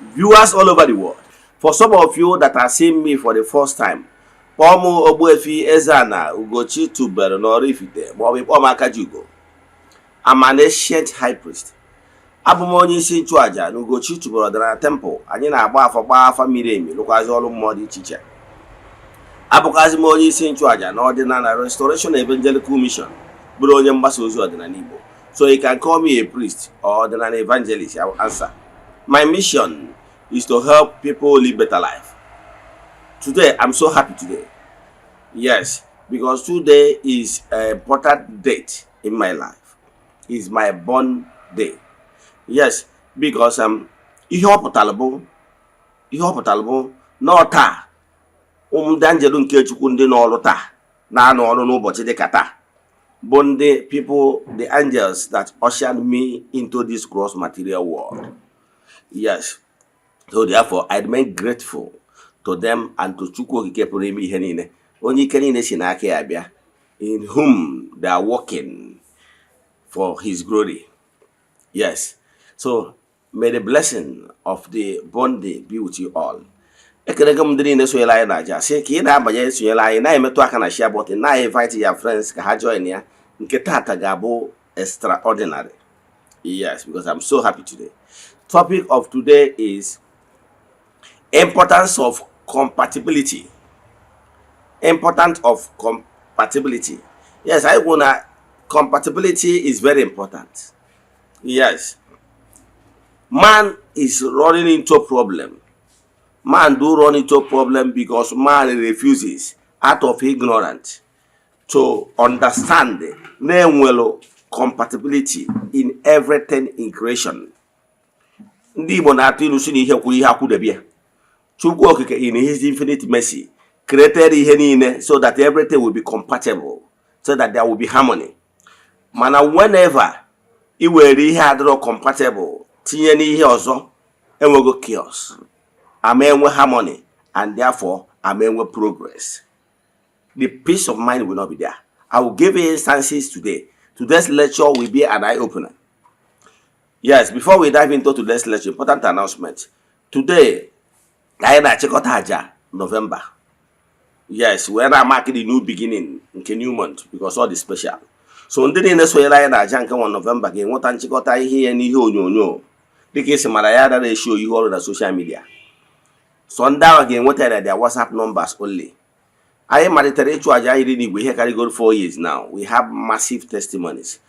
Viewers all over the world, for some of you that are seeing me for the first time, kpọọ m Ogbuefi Eze-Ana Ugochi tubelu n'Oraifite maọbụ ịkpọọ m Akajiugo. I'm an ancient high priest. Abụ m onye isi nchụaja na Ugochi tubelu ọdịnala temple. Anyị na-agba afa, gbaa afa miri emi, lụkwazị ọrụ mmụọ dị iche iche. Abụkwazị m onye isi nchụaja na Ọdịnala Restoration Evangelical Mission, bụrụ onye mgbasa ozi ọdịnala Igbo. So you can call me a priest or ọdịnala evangelist, I will answer. My mission is to help people live better life. Today, I'm so happy today. Yes, because today is an important date in my life. It's my born day. Yes, because ihe ọ pụtara bụ na ọ taa ụmụ ndị anjelu nke Chukwu, ndị n'ọrụ taa, na-anọ ọrụ n'ụbọchị dịka taa, bụ ndị people, the angels that ushered me into this gross material world. Yes, so therefore I remain grateful to them and to Chukwu Okike pụrụ ime ihe niile, onye ike niile si n'aka ya bịa, in whom they are working for his glory. Yes, so may the blessing of the born day be with you all. Ekelego m ndị niile sonyere anyị na aja, sị ka ị na-abanye sonyere anyị, na-emetụ aka na share button, na-invite your friends ka ha join ya. Nke tata ga-abụ extraordinary. Yes, because I'm so happy today. Topic of today is importance of compatibility. Importance of compatibility. Yes, I wanna compatibility is very important. Yes, man is running into problem. Man do run into problem because man refuses, out of ignorance, to understand na-enwelu compatibility in everything in creation. Ndị Igbo na-atụ ilu si na ihe kwuru ihe akwụdebe ya. Chukwu Okike, in his infinite mercy, created ihe niile so that everything will be compatible, so that there will be harmony. Mana whenever ị were ihe adịrọ compatible tinye n'ihe ọzọ, enwego chaos, ama enwe harmony, and therefore ama enwe progress. The peace of mind will not be there. I will give you instances today. Today's lecture will be an eye opener. Yes, before we dive into today's lecture, important announcement. Today anyị na-achịkọta aja November. Yes, wee na-amark the new beginning nke new month, because all the special. So ndị niile sonyere anyị na aja nke nwa November ga-enweta nchịkọta ihe ya n'ihe onyonyo, dịka esi mara ya dara eshi ihe ọrụ na social media. So ndị ahụ ga-enweta ya na their WhatsApp numbers only. Anyị malitere ịchụ aja iri n'igwe ihe karịgoro 4 years now. We have massive testimonies.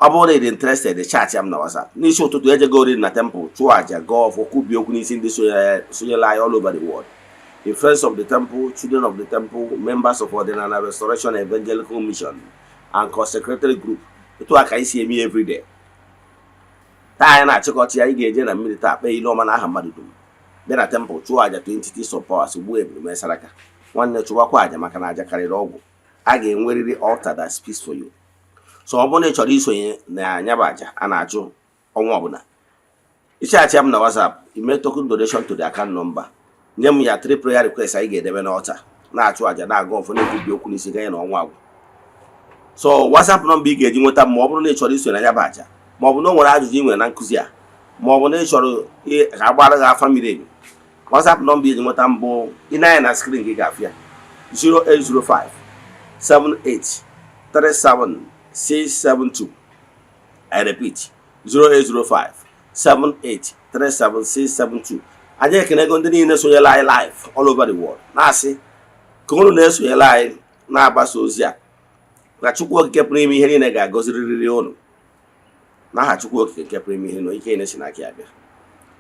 Ọ bụrụ na ị dị interested, chat ya m na WhatsApp. N'isi ụtụtụ ejegori na temple chụọ aja, gọọ ọfọ, kwubie okwu n'isi ndị sonyere anyị all over the world, the friends of the temple, children of the temple, members of Ọdịnala Restoration Evangelical Mission and consecrated group. Etu a ka anyị si eme ya everyday. Taa anyị na-achịkọta ya. Anyị ga-eje na mmiri taa, kpee ile ọma n'aha mmadụ dum, bịa na temple chụọ aja to entities of powers, gbuo ebulu, mee saraka. Nwanne, chụwakwa aja, maka na aja karịrị ọgwụ. A ga-enwerịrị altar that speaks for you. So ọ bụrụ na ị chọrọ isonye na anya bụ aja a na-achụ ọnwa ọbụla, ịchat m na WhatsApp, ime token donation to the account number, nye m ya three prayer requests anyị ga-edebe n'altar, na-achụ aja, na-agụ ọfọ, na-ekwubi okwu n'isi ganye na ọnwa agwụ. So WhatsApp number ị ga-eji nweta m, ma ọ bụrụ na ị chọrọ iso na ya bụ aja, ma ọ bụ na o nwere ajụjụ ị nwere na nkụzi a, ma ọ bụ na ị chọrọ ka a gbara gị afa miri emi, WhatsApp number iji nweta mbụ, ị na-anya na screen gị ga-afịa: 0805 78 37 672. I repeat, 0805 78 37 672. Anyị ekenego ndị niile sonyere anyị live all over the world, na-asị ka unu na-esonyere anyị na-agbasa ozi a, ka Chukwu Okike pụrụ ime ihe niile ga-agọzirịrị unu n'aha Chukwu Okike nke pụrụ ime ihe niile, ike niile si n'aka ya bịa.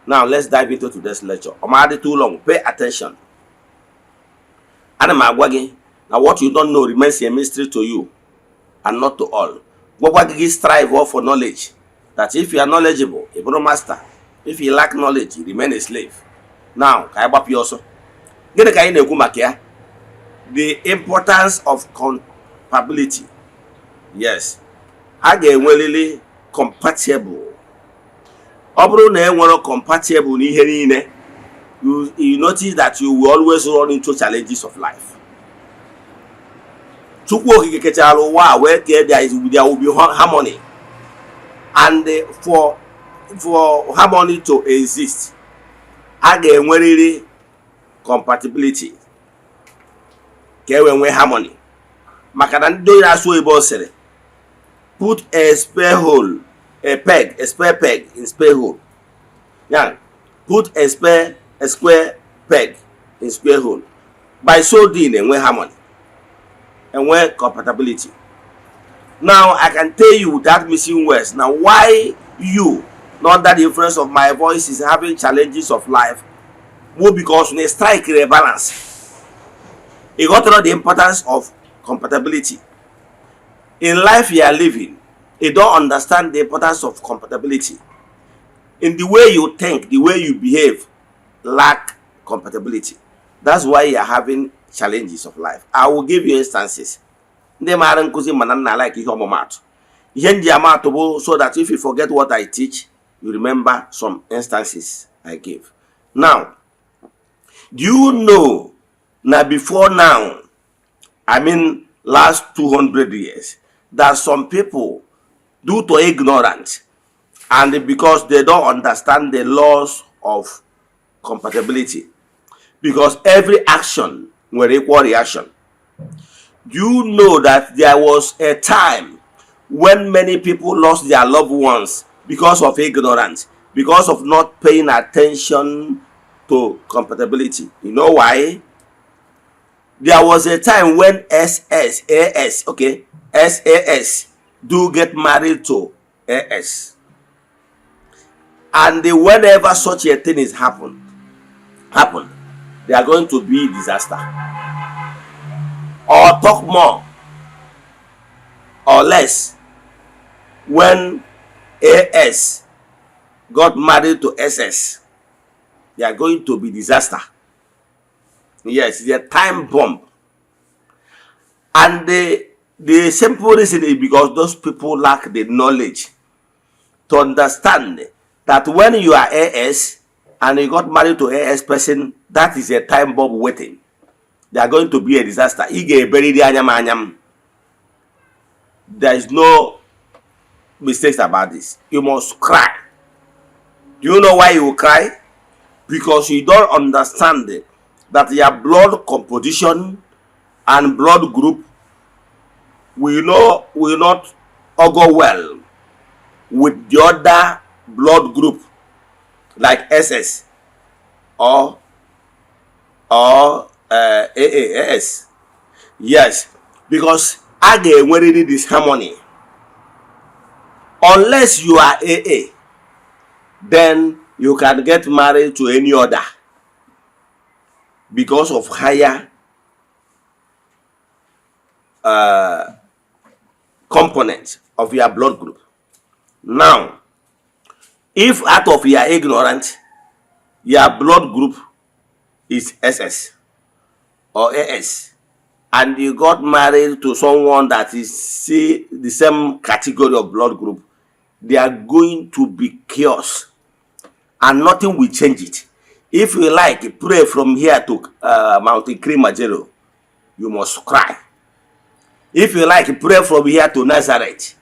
Now let's dive into today's lecture. Ọ ma dị too long, pay attention. Ana m agwa gị na what you don't know remains a mystery to you and not to all. Gwakwa gị, strive for knowledge, that if you are knowledgeable, ị bụrụ master. If you lack knowledge, you remain a slave. Now ka anyị gbapụ ya ọsọ. Gịnị ka anyị na-ekwu maka ya? The importance of compatibility. Yes, a ga-enwerịrị compatible. Ọ bụrụ na e nwere compatible n'ihe niile, you notice that you will always run into challenges of life. Chukwu Okike kechara ụwa a wee kee there will be harmony, and for For harmony to exist, a ga-enwerịrị compatibility ka e wee nwee harmony, maka na ndị onye na-asụ oyibo sịrị, "Put a spare hole, a peg, a spare peg in spare hole." Ya, put a square peg in square hole. By so doing, enwe harmony, enwe compatibility. Now I can tell you without missing words now why you, not under the influence of my voice, is having challenges of life bụ because na strike a balance. You got to know the importance of compatibility in life you are living. You don't understand the importance of compatibility in the way you think, the way you behave lack compatibility. That's why you are having challenges of life. I will give you instances. Ndị maara nkụzi mana nna like ihe ọmụmatụ, ihe m ji ama atụ bụ so that if you forget what I teach, you remember some instances I give. Now, do you know na before now, I mean last 200 years, that some people, due to ignorance and because they don't understand the laws of compatibility, because every action nwere equal reaction, do you know that there was a time when many people lost their loved ones because of ignorance, because of not paying attention to compatibility? You know why? There was a time when SSAS, okay, SAS do get married to AS, and whenever such a thing is happen, they are going to be disaster. Or talk more or less, when AS got married to SS, they are going to be disaster. Yes, it's a time bomb. And the simple reason is because those people lack the knowledge to understand that when you are AS and you got married to AS person, that is a time bomb waiting. They are going to be a disaster. Ị ga-eberiri anya m anya m. There is no mistakes about this. You must cry. Do you know why you will cry? Because you don't understand that your blood composition and blood group will not all go well with the other blood group like SS or AAS. Yes, because a ga-enwerịrị disharmony. Unless you are AA, then you can get married to any other because of higher component of your blood group. Now, if out of your ignorance, your blood group is SS or AS, and you got married to someone that is, see, the same category of blood group, they are going to be chaos and nothing will change it. If you like, pray from here to Mount Kilimanjaro, you must cry. If you like, pray from here to Nazareth,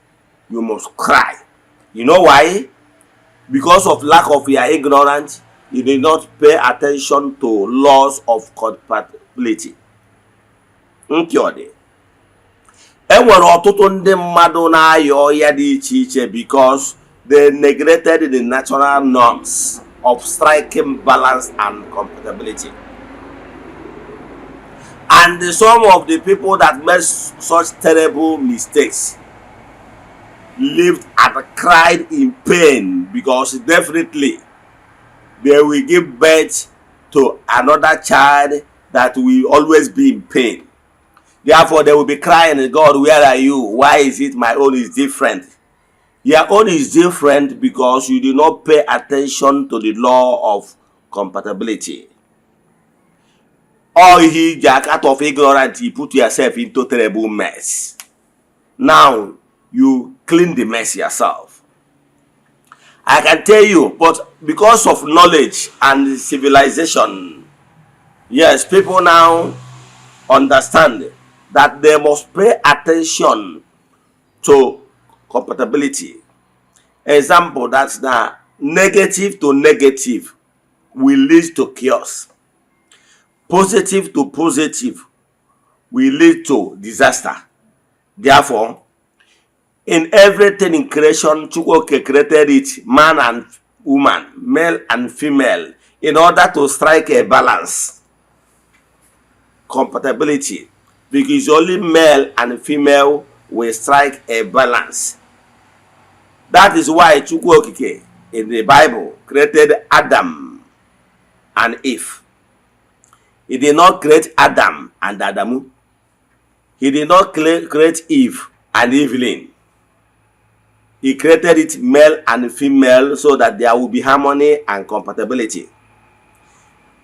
you must cry. You know why? Because of lack of your ignorance, you did not pay attention to laws of compatibility. Nke ọ dị, e nwere ọtụtụ ndị mmadụ na-aya ọya dị iche iche because they neglected the natural norms of striking balance and compatibility. And some of the people that made such terrible mistakes lived and cried in pain, because definitely they will give birth to another child that will always be in pain. Therefore, they will be crying, "God, where are you? Why is it my own is different?" Your own is different because you did not pay attention to the law of compatibility. Or he jack out of ignorance, you put yourself into terrible mess. Now you clean the mess yourself. I can tell you, but because of knowledge and civilization, yes, people now understand that they must pay attention to compatibility. Example, that's na Negative to negative will lead to chaos. Positive to positive will lead to disaster. Therefore, in everything in creation, Chukwu Okike created it man and woman, male and female, in order to strike a balance, compatibility, because only male and female will strike a balance. That is why Chukwu Okike in the Bible created Adam and Eve. He did not create Adam and Adamu. He did not create Eve and Evelyn. He created it male and female so that there will be harmony and compatibility.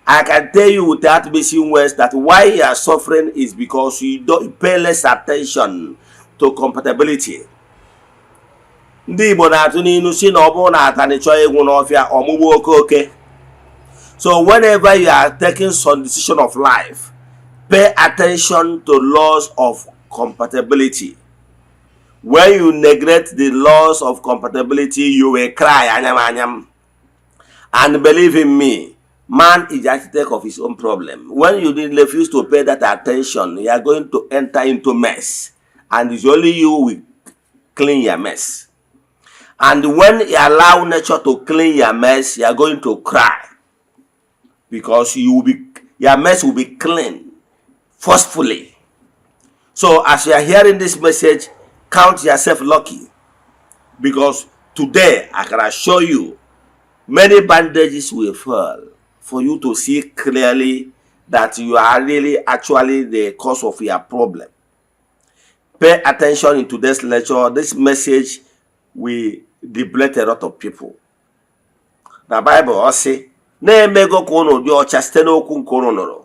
I can tell you without missing words that why you are suffering is because you don't pay less attention to compatibility. Ndị Igbo na-atụ n'ilu si na ọ bụrụ na atani chọọ ịgwụ n'ọfịa ọmụgbụ oke oke. So whenever you are taking some decision of life, pay attention to laws of compatibility. When you neglect the laws of compatibility, you will cry anyam anyam. And believe in me, man is the architect of his own problem. When you refuse to pay that attention, you are going to enter into mess, and it's only you will clean your mess. And when you allow nature to clean your mess, you are going to cry because you will be your mess will be clean forcefully. So as you are hearing this message, count yourself lucky, because today I can assure you many bandages will fall for you to see clearly that you are really actually the cause of your problem. Pay attention in today's lecture. This message will liberate a lot of people. Na Bible, ọ sị na-emego ka unu dị ọcha site n'okwu nke unu nụrụ.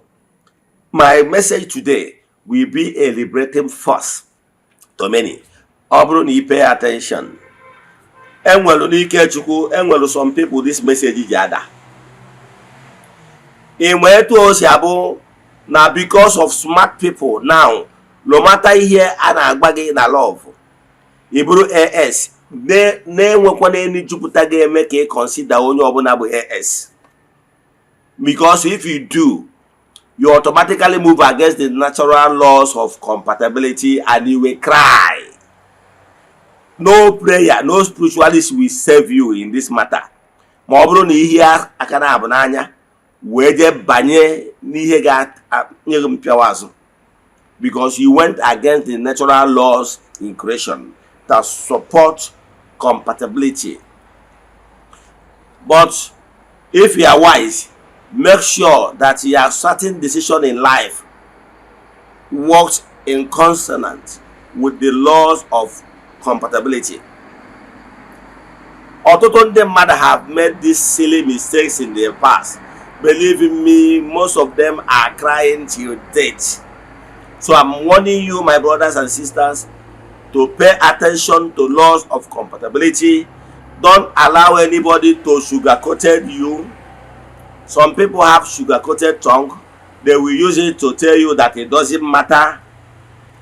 My message today will be a liberating force to many. Ọ bụrụ na ị pay attention, enwelu n'ike Chukwu, enwelu some people this message ji ada. Ị nwee etu o si abụ na because of smart people now, no matter ihe a na-agba gị na love, ị bụrụ AS na-enwekwa n'elu jupụta ga-eme ka ị consider onye ọbụla bụ AS, because if you do, you automatically move against the natural laws of compatibility and you will cry. No prayer, no spiritualist will save you in this matter. Ma ọ bụrụ na ihe aka na-abụ n'anya wee jee banye n'ihe ga-nye gị mpịawa azụ, because you went against the natural laws in creation that support compatibility. But if you are wise, make sure that your certain decision in life works in consonant with the laws of compatibility. Ọtụtụ ndị mmadụ have made these silly mistakes in the past. Believe in me, most of them are crying till date. So I'm warning you, my brothers and sisters, to pay attention to laws of compatibility. Don't allow anybody to sugarcoat you. Some people have sugar-coated tongue. They will use it to tell you that it doesn't matter.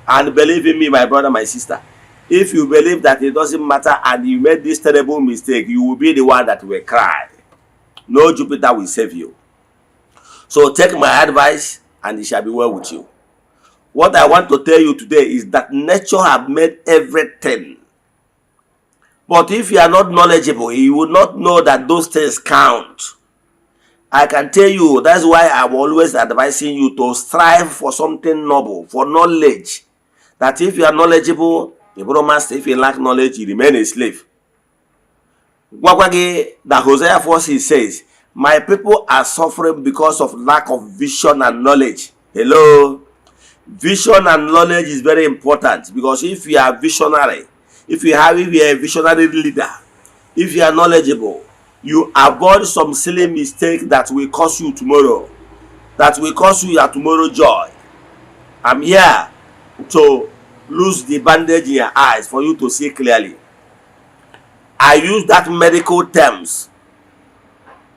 And believe in me, my brother, my sister, if you believe that it doesn't matter and you made this terrible mistake, you will be the one that will cry. No Jupiter will save you. So take my advice and it shall be well with you. What I want to tell you today is that nature have made everything. But if you are not knowledgeable, you will not know that those things count. I can tell you, that's why I'm always advising you to strive for something noble, for knowledge. That if you are knowledgeable, you bụrụ master. If you lack knowledge, you remain a slave. Gwakwa gị that Hosea 4:6 says, "My people are suffering because of lack of vision and knowledge." Hello? Vision and knowledge is very important, because if you are visionary, if you are a visionary leader, if you are knowledgeable, you avoid some silly mistake that will cost you tomorrow, that will cost you your tomorrow joy. I'm here to loose the bandage in your eyes for you to see clearly. I use that medical terms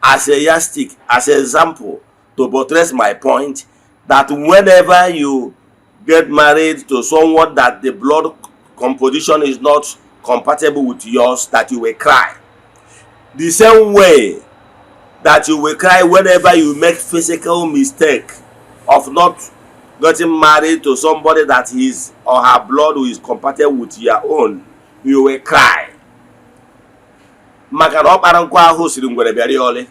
as a yardstick, as an example to buttress my point that whenever you get married to someone that the blood composition is not compatible with yours, that you will cry. The same way that you will cry whenever you make physical mistake of not getting married to somebody that his or her blood is compatible with your own, you will cry. Maka na ọ kpara nkụ ahụ siri ngwere bịara ya ọlị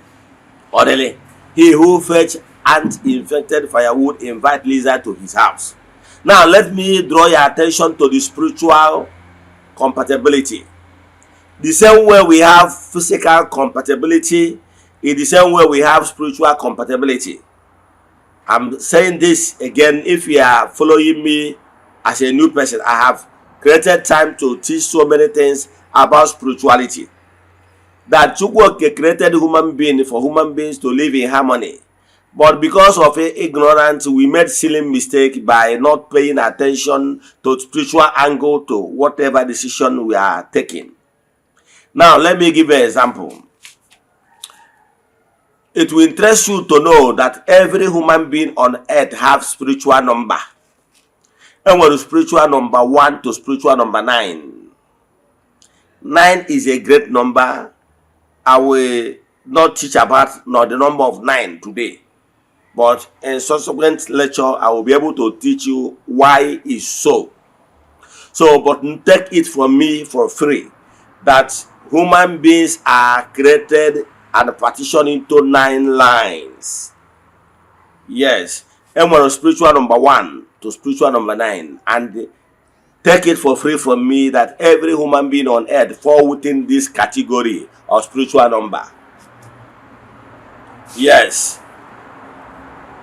ọdịlị. He who fetch ant infected firewood invite lizard to his house. Now let me draw your attention to the spiritual compatibility. The same way we have physical compatibility, in the same way we have spiritual compatibility. I'm saying this again, if you are following me as a new person, I have created time to teach so many things about spirituality. That Chukwu created human being for human beings to live in harmony. But because of ignorance, we made silly mistake by not paying attention to spiritual angle to whatever decision we are taking. Now, let me give you an example. It will interest you to know that every human being on earth have spiritual number. Enwere spiritual number 1 to spiritual number 9. 9 is a great number. I will not teach about not the number of 9 today. But in subsequent lecture, I will be able to teach you why it's so. So, but take it from me for free that human beings are created and partitioned into nine lines. Yes, enwere spiritual number 1 to spiritual number 9, and take it for free from me that every human being on earth fall within this category of spiritual number. Yes,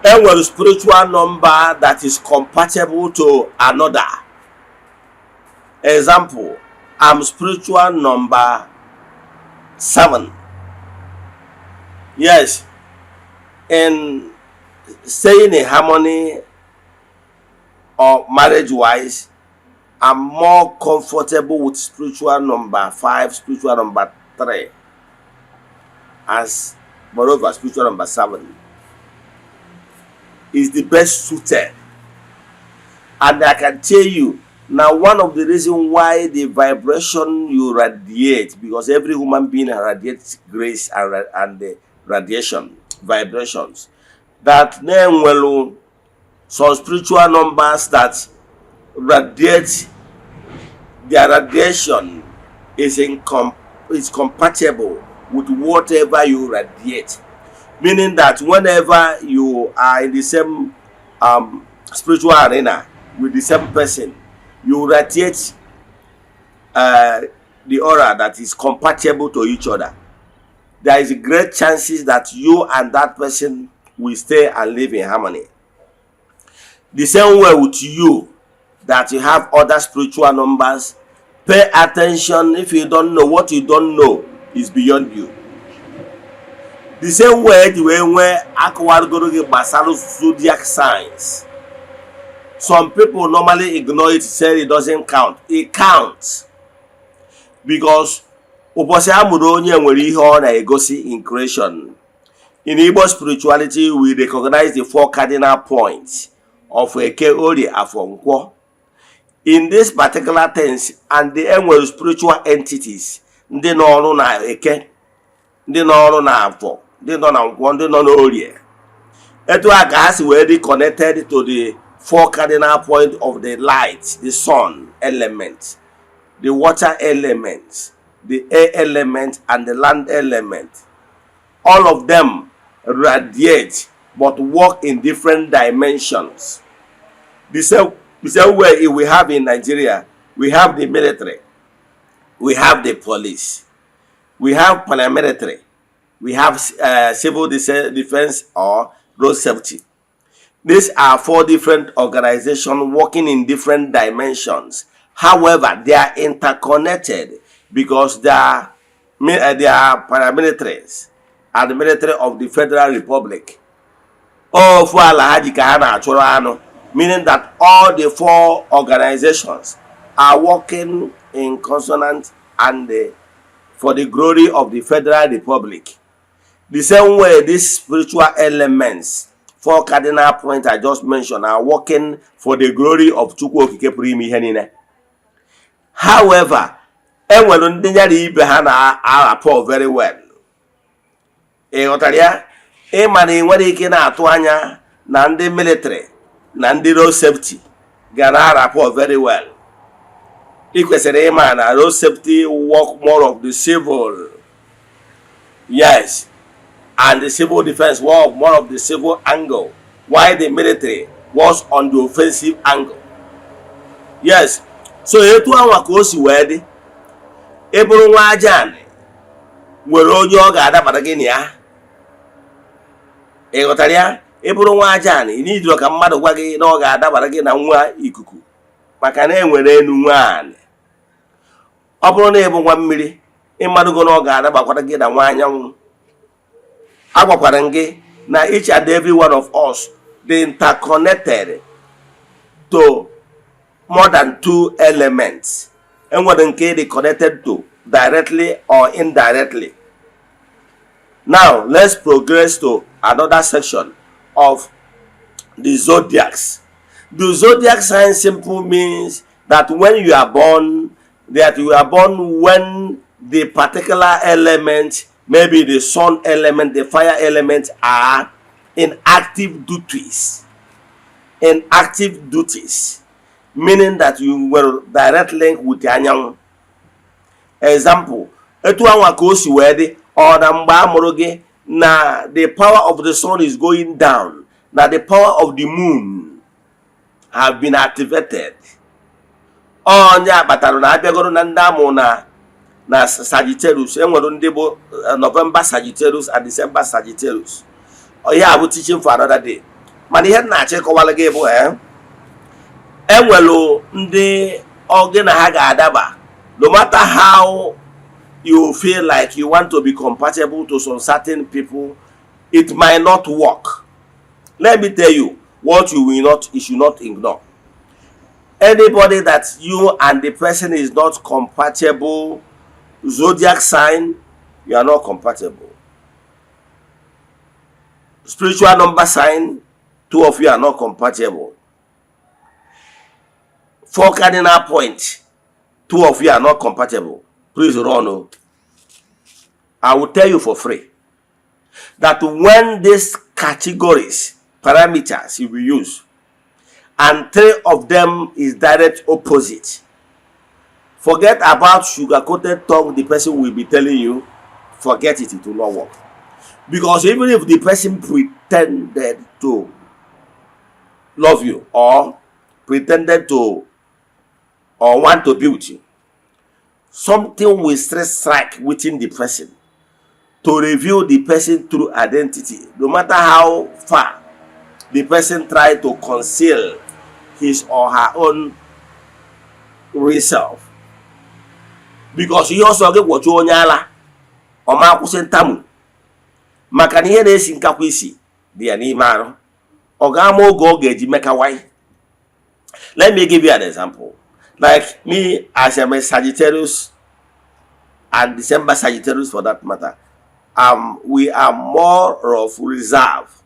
enwere spiritual number that is compatible to another. Example, I'm spiritual number 7. Yes, in staying in harmony or marriage wise, I'm more comfortable with spiritual number 5, spiritual number 3, as moreover spiritual number 7 is the best suited. And I can tell you now, one of the reasons why the vibration you radiate, because every human being radiates grace and the radiation vibrations, that na-enwelu some spiritual numbers that radiate, their radiation is compatible with whatever you radiate, meaning that whenever you are in the same spiritual arena with the same person, you radiate the aura that is compatible to each other. There is great chances that you and that person will stay and live in harmony. The same way with you that you have other spiritual numbers. Pay attention. If you don't know, what you don't know is beyond you. The same way eji wee nwee akọwarugoro gị gbasara zodiac signs, some people normally ignore it, say it doesn't count. It counts, because ụbọchị a mụrụ onye nwere ihe ọ na-egosi in creation. In Igbo spirituality, we recognize the four cardinal points of Eke, Orie, Afọ, Nkwọ. In this particular things, and the enwere spiritual entities ndị nọ ọrụ na Eke, ndị nọ ọrụ na Afọ, ndị nọ na Nkwọ, ndị nọ n'Orie. Etu a ka ha si wee dị connected to the four cardinal point of the light, the sun element, the water element, the air element and the land element. All of them radiate but work in different dimensions. The same way we have in Nigeria, we have the military, we have the police, we have paramilitary, we have civil defense or road safety. These are four different organizations working in different dimensions. However, they are interconnected because they are paramilitaries and the military of the Federal Republic. Ofu ala ha ji ka ha na-achụrụ anụ, meaning that all the four organizations are working in consonant and for the glory of the Federal Republic. The same way these spiritual elements, four cardinal points I just mentioned, are working for the glory of Chukwu Okike pụrụ ime ihe niile. However, enwere ndị ya na ibe ha na-arapọ very well. Ị ghọtara ya? Ịma na ị nwere ike na-atụ anya na ndị military na ndị road safety ga na-arapọ very well. Ị kwesịrị ịma na road safety work more of the civil, yes, and the civil defense work more of the civil angle, while the military was on the offensive angle. Yes, so etu anwa ka o si wee dị. Ị bụrụ nwa aja anị, nwere onye ọ ga-adabara gị na ya. Ị ghọtara ya? Ị bụrụ nwa aja anị, ị n'idiro ka mmadụ gwa gị na ọ ga-adabara gị na nwa ikuku, maka na enwere enu nwa anị. Ọ bụrụ na ị bụ nwa mmiri, ịmadụgo na ọ ga-adabakwara gị na nwa anyanwụ. Agwakwara m gị na each and every one of us dey interconnected to more than two elements. Enwere nke dị connected to directly or indirectly. Now let's progress to another section of the zodiacs. The zodiac sign simple means that when you are born, that you are born when the particular element, maybe the sun element, the fire element, are in active duties, in active duties, meaning that you were direct link with the anyanwụ. Example, etu anwa ka o si wee dị, ọ na mgbe a mụrụ gị na the power of the sun is going down, na the power of the moon have been activated. Onye kpatara na abịagoro na ndị amụ na Sagittarius, enwere ndị bụ November Sagittarius and December Sagittarius. Ihe a bụ teaching for another day, mana ihe m na-achọ ịkọwara gị bụ enwelu ndị ọ gị na ha ga-adaba. No matter how you feel like you want to be compatible to some certain people, it might not work. Let me tell you what you will not, you should not ignore. Anybody that you and the person is not compatible, zodiac sign, you are not compatible. Spiritual number sign, two of you are not compatible. Four cardinal point, two of you are not compatible. Please run oh. I will tell you for free that when these categories, parameters you will use, and three of them is direct opposite, forget about sugar-coated tongue the person will be telling you. Forget it, it will not work, because even if the person pretended to love you or pretended to or want to be with you, something will still strike within the person to reveal the person true identity, no matter how far the person try to conceal his or her own real self, because ihe ọsọ gị gwọcha onye ala, ọ ma akwụsị ntamu, maka na ihe na-esi nkakwa isi dị ya n'ime arụ. Ọ ga-ama oge ọ ga-eji mekawai. Let me give you an example. Like me, as I'm a Sagittarius and December Sagittarius for that matter, we are more of reserve,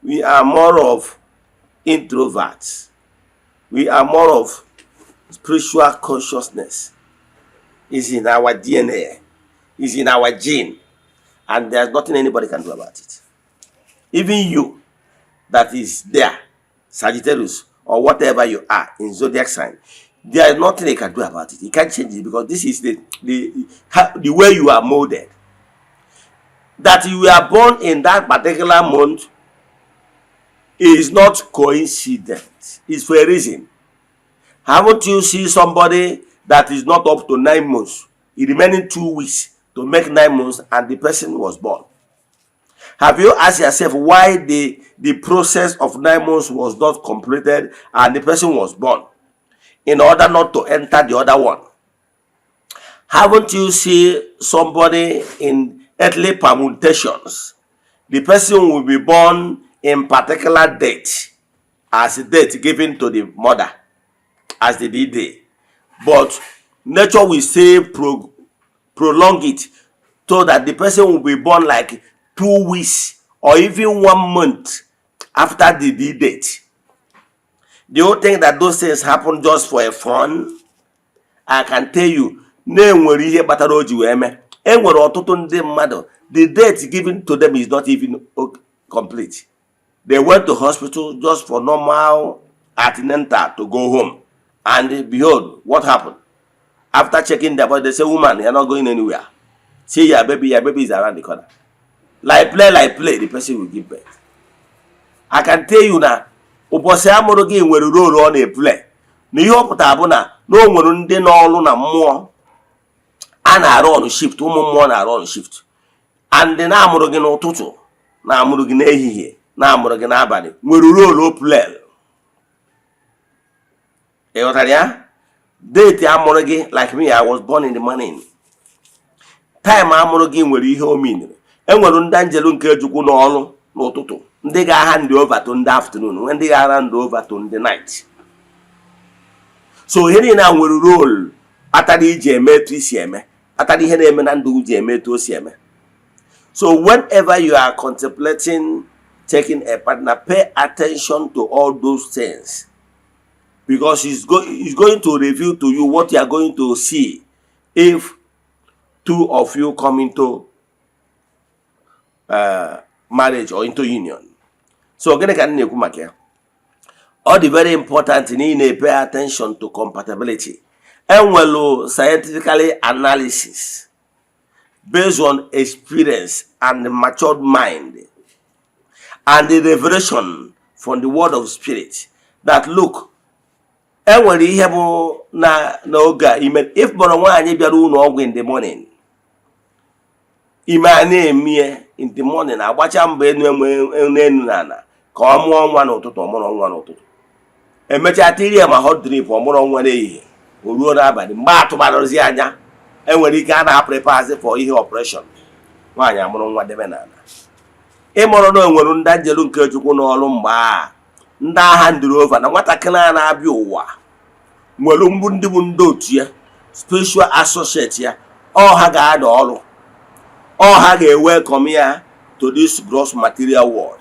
we are more of introverts, we are more of spiritual consciousness is in our DNA, is in our gene, and there's nothing anybody can do about it. Even you that is there, Sagittarius or whatever you are in zodiac sign, there is nothing they can do about it. You can't change it because this is the way you are molded. That you were born in that particular month is not coincidence. It's for a reason. Haven't you seen somebody that is not up to 9 months, the remaining 2 weeks to make 9 months, and the person was born? Have you asked yourself why the process of 9 months was not completed and the person was born in order not to enter the other one? Haven't you seen somebody in earthly permutations? The person will be born in particular date as the date given to the mother as the D-Day. But nature will say prolong it so that the person will be born like 2 weeks or even one month after the D date. Do you think that those things happen just for a fun? I can tell you na enwere ihe kpatara o ji wee mee. E nwere ọtụtụ ndị mmadụ The date given to them is not even complete. They went to hospital just for normal antenatal to go home, and behold what happened. After checking their body, they say, "Woman, you're not going anywhere. See your baby. Your baby is around the corner." Like play, like play, the person will give birth. I can tell you na ụbọchị amụrụ gị nwere role ọ na-eplay, na ihe ọ pụtara bụ na o nwere ndị n'ọrụ na mmụọ a na-arụ ọrụ shift. Ụmụ mmụọ na-arụ ọrụ shift, and na-amụrụ gị n'ụtụtụ, na-amụrụ gị n'ehihie, na-amụrụ gị n'abalị nwere role o play. Ị ghọtara ya? Date amụrụ gị, like me, I was born in the morning time. Amụrụ gị nwere ihe o meaniri. Enwere ndị anjelu nke Chukwu n'ọrụ n'ụtụtụ, ndị ga-hand over to ndị afternoon, nwee ndị ga-hand over to ndị night. So ihe niile a nwere role kpatara iji eme etu isi eme, kpatara ihe na-eme na ndụ ji eme etu o si eme. So whenever you are contemplating taking a partner, pay attention to all those things, because he's going to reveal to you what you are going to see if two of you come into marriage or into union. So gịnị ka m na-ekwu maka ya? Ọ dị very important na ị na-pay attention to compatibility. Enwelu scientifically analysis based on experience and matured mind and the revelation from the word of spirit that, look, enwere ihe bụ na n'oge a ime. If kpọrọ nwaanyị bịara ụlọ ọgwụ in the morning, ime a na-emie in the morning, agbacha mbọ enu enu na ala ka ọ mụọ nwa n'ụtụtụ, ọ mụrụ nwa n'ụtụtụ, emechaa tiri ya ma hot drip, ọ mụrụ nwa n'ehihie, o ruo n'abalị mgbe atụbarazi anya, enwere ike a na-aprepare for ihe operation, nwaanyị amụrụ nwa debe n'ala. Ịmụrụ na onwere ndị anjelu nke Chukwu n'ọrụ mgbe a ndị agha nduru over na nwatakịrị a na-abịa ụwa nwere mgbu, ndị bụ ndị otu ya, spiritual associate ya, ọ ha ga-ada ọrụ, ọ ha ga-ewelcome ya to this gross material world.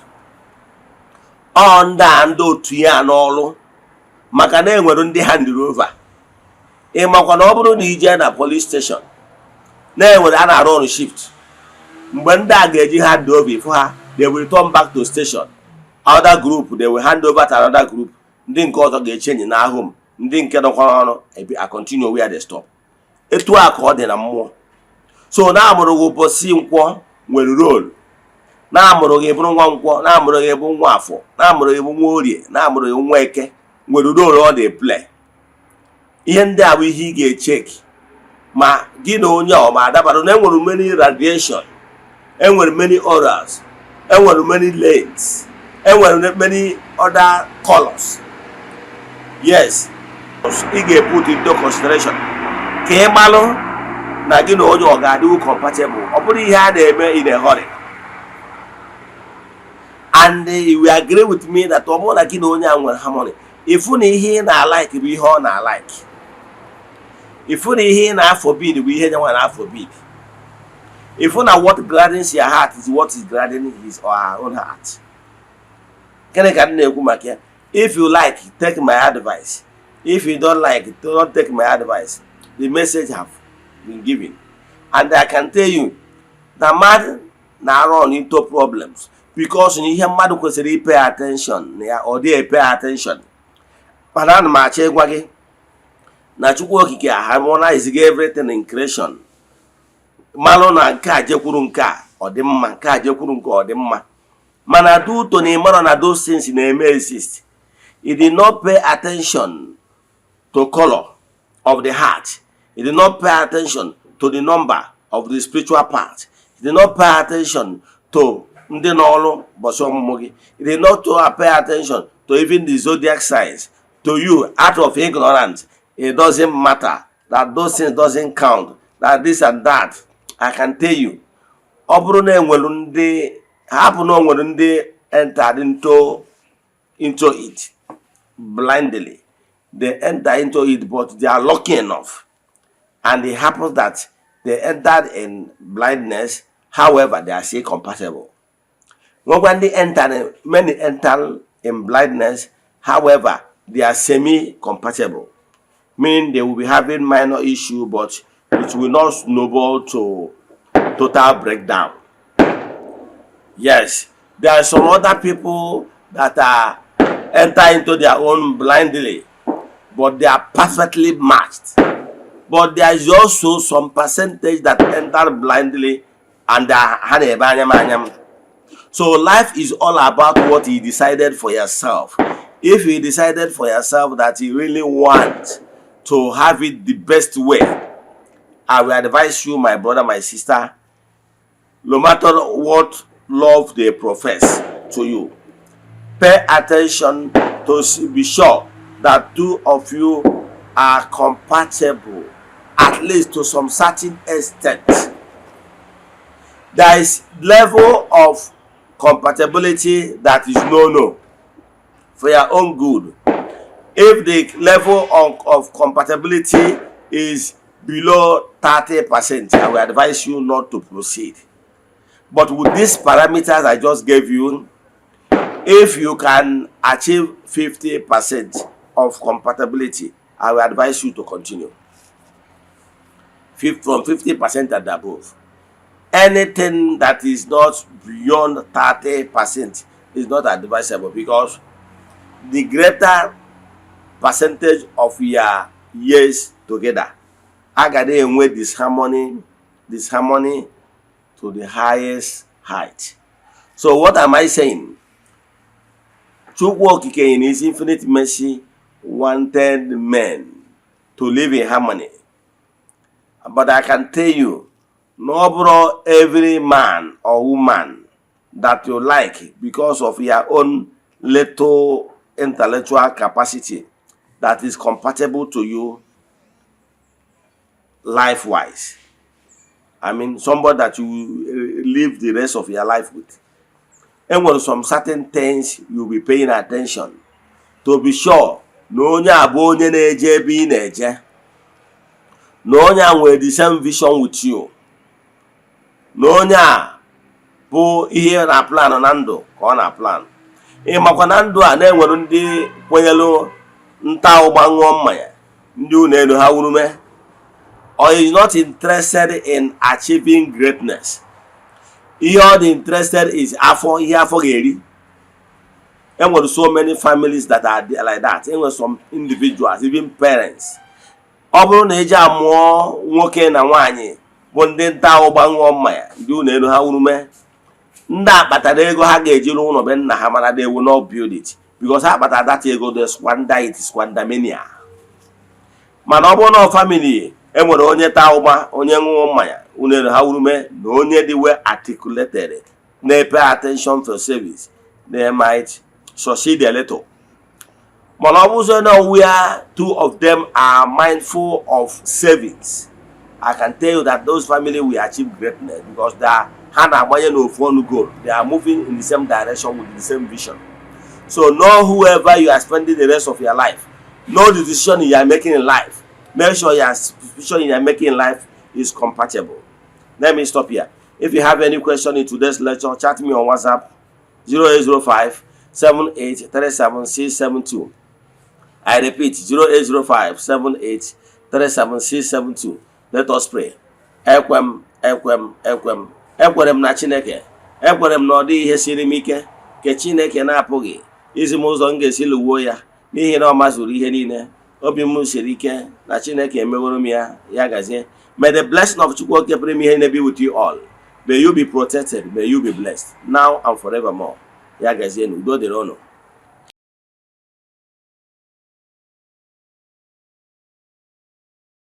Ọ ndị a, ndị otu ya n'ọrụ, maka na enwere ndị handịrị over. Ị makwa na ọ bụrụ na ije na police station na-enwere a na-arụ ọrụ shift, mgbe ndị a ga-eji hand over ifụ ha, they will return back to station. Other group, they will hand over to another group. Ndị nke ọzọ ga-echange n'ahụ m, ndị nke nọkwa n'ọrụ ebi a continue where they stop. Etu a ka ọ dị na mmụọ. So na-amụrụ gị ụbọchị Nkwọ nwere role, na-amụrụ gị bụrụ nwa Nkwọ, na-amụrụ gị bụ nwa Afọ, na-amụrụ gị bụ nwa Orie, na-amụrụ gị nwa Eke nwere role ọ dị play. Ihe ndị a bụ ihe ị ga-echeck ma gị na onye ọ ma adabara. Na enwere many radiation, enwere many auras, enwere many lanes, enwere many other colors. Yes, ị ga-put into consideration ka ị malụ na gị na onye ọ ga-adịwu compatible. Ọ bụrụ ihe a na-eme in a hurry, and you will agree with me that ọ bụrụ na gị na onye a nwere harmony, ịfụ na ihe ị na-alike bụ ihe ọ na-alike, ịfụ na ihe ị na-aforbid bụ ihe nyanwa na-aforbid, ịfụ na what gladdens your heart is what is gladdening his or her own heart. Gịnị ka m na-ekwu maka ya? If you like, take my advice. If you don't like, don't take my advice. The message have been given, and I can tell you na mmadụ na-run into problems because na ihe mmadụ kwesịrị pay attention na ya, ọ dịghị pay attention. Mana ana m achọ ịgwa gị na Chukwu Okike harmonize gị everything in creation, malụ na nke a jekwuru nke a, ọ dị mma, nke a jekwuru nke ọ dị mma. Mana due to na ịmarọ na those things na-eme exist, you did not pay attention to color of the heart, you did not pay attention to the number of the spiritual part, you did not pay attention to ndị n'ọrụ ụbọchị ọmụmụ gị, you did not to pay attention to even the zodiac signs. To you, out of ignorance, it doesn't matter, that those things doesn't count, that this and that. I can tell you, ọ bụrụ na enwere ndị hapụ na o nwere ndị entered into it blindly, they enter into it, but they are lucky enough, and it happens that they entered in blindness. However, they are still compatible. Nwekwa ndị enter, many enter in blindness, however, they are semi compatible, meaning they will be having minor issue, but it will not snowball to total breakdown. Yes, there are some other people that are enter into their own blindly, but they are perfectly matched. But there is also some percentage that enter blindly and ha na-ebe anya m anya m. So life is all about what you decided for yourself. If you decided for yourself that you really want to have it the best way, I will advise you, my brother, my sister, no matter what love they profess to you, pay attention to be sure that two of you are compatible, at least to some certain extent. There is level of compatibility that is no for your own good. If the level of compatibility is below 30%, I will advise you not to proceed. But with these parameters I just gave you, if you can achieve 50% of compatibility, I will advise you to continue. From 50% and above. Anything that is not beyond 30% is not advisable, because the greater percentage of your years together, a ga na-enwe disharmony to the highest height. So what am I saying? Chukwu Okike in his infinite mercy wanted men to live in harmony. But I can tell you, na ọ bụrụ every man or woman that you like because of your own little intellectual capacity that is compatible to you life-wise. I mean, somebody that you will live the rest of your life with. Enwere some certain things you will be paying attention to be sure na onye a bụ onye na-eje ebe ị na-eje, na onye a nwere the same vision with you, na onye a bụ ihe na plan na ndụ ka ọ na plan. Ị makwa na ndụ a na-enwere ndị kwenyelu nta ụgba ṅụọ mmanya, ndị ụlọ elu ha wurume, or is not interested in achieving greatness. Ihe ọ dị interested is afọ, ihe afọ ga-eri. Enwere so many families that are there like that. Enwere some individuals, even parents, ọ bụrụ na eji amụọ nwoke na nwaanyị bụ ndị nta ụgba ṅụọ mmanya, ndị ụlọ elu ha wurume, ndị a kpatara ego ha ga-eji rụọ ụlọ be nna ha, mana they will not build it because ha kpatara that ego, they squander it, squandermania. Mana ọ bụrụ na family enwere onye taa ụgba, onye ṅụọ mmanya, ụlọ elu ha wurume, na onye dị well articulated, na-pay attention for service, they might succeed a little. Mana ọ bụzie na where two of them are mindful of savings, I can tell you that those family will achieve greatness because they are, ha na-agbanye n'ofu ọnụ goal. They are moving in the same direction with the same vision. So know whoever you are spending the rest of your life. Know the decision you are making in life. Make sure your decision you are making in life is compatible. Let me stop here. If you have any question in today's lecture, chat me on WhatsApp, 0805 7837672. I repeat, 0805 7837672. Let us pray. Ekwem, ekwem, ekwem, ekwere m na Chineke. Ekwere m na ọ dịghị ihe siri m ike nke Chineke na-apụghị izi m ụzọ m ga-esi lụwuo ya, n'ihi na ọ mazuru ihe niile. Obi m siri ike na Chineke emeworo m ya. Ya gazie. May the blessing of Chukwu Okike pụrụ ime ihe niile be with you all. May you be protected. May you be blessed now and forevermore. Ya gazie na udo dịrị ụnụ.